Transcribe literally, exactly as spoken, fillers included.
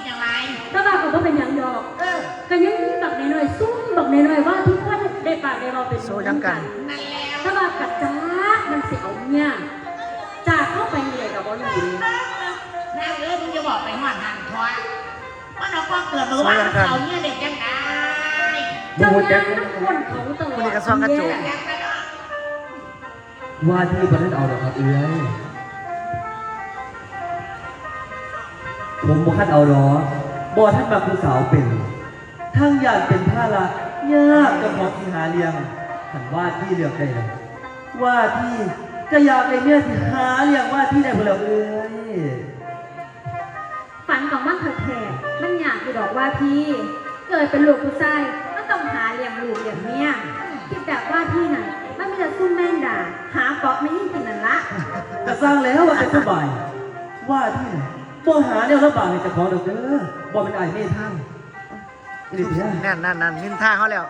อย่างไร แต่ว่าก็บ่เป็นหยังดอก เออ ก็ยังมีบักน้อยๆ ซุมบักน้อยๆ ว่าทุกคนได้ปากได้เว้าเป็นหมู่กัน นั่นแล้ว แต่ว่ากะจักมันสิเอาเมีย จากเข้าไปนี่ก็บ่รู้เด้ นางเอ้ย มึงอย่าบอกไปฮอดหั่นทว่า มันเอาความเกิดมาว่ามันเอาเมียได้จังได๋ เจ้าย่างนำคนเขาตลอด มื้อนี้ก็ส่องกระจก ว่าที่บ่ทันเอาดอกครับเอื้อย ผมบ่คันเอาดอก บ่ทันมักผู้สาวเป็น ทั้งย้านเป็นภาระ ยากเจ้าของสิหาเลี้ยง คันว่าที่เลือกได้นะ ว่าที่ก็อยากได้เมียที่หาเลี้ยงว่าที่ได้พุ้นแหล้วเอื้อย ฝันของมันแท้ๆ มันยากอยู่ดอกว่าที่ เกิดเป็นลูกผู้ชาย มันต้องหาเลี้ยงลูกเลี้ยงเมีย คิดแบบว่าที่น่ะ มันมีแต่ซุมแมงดา หาเกาะแม่ยิ่งกินนั่นละ ก็สร้างแล้วว่าแต่สบาย ว่าที่น่ะบ่หาแนวลำบากให้เจ้าของดอกเด้อ บ่เป็นอ้ายเมทาง อีหลีเด้อ นั่นนั่นนั่นนินทาเขาแล้ว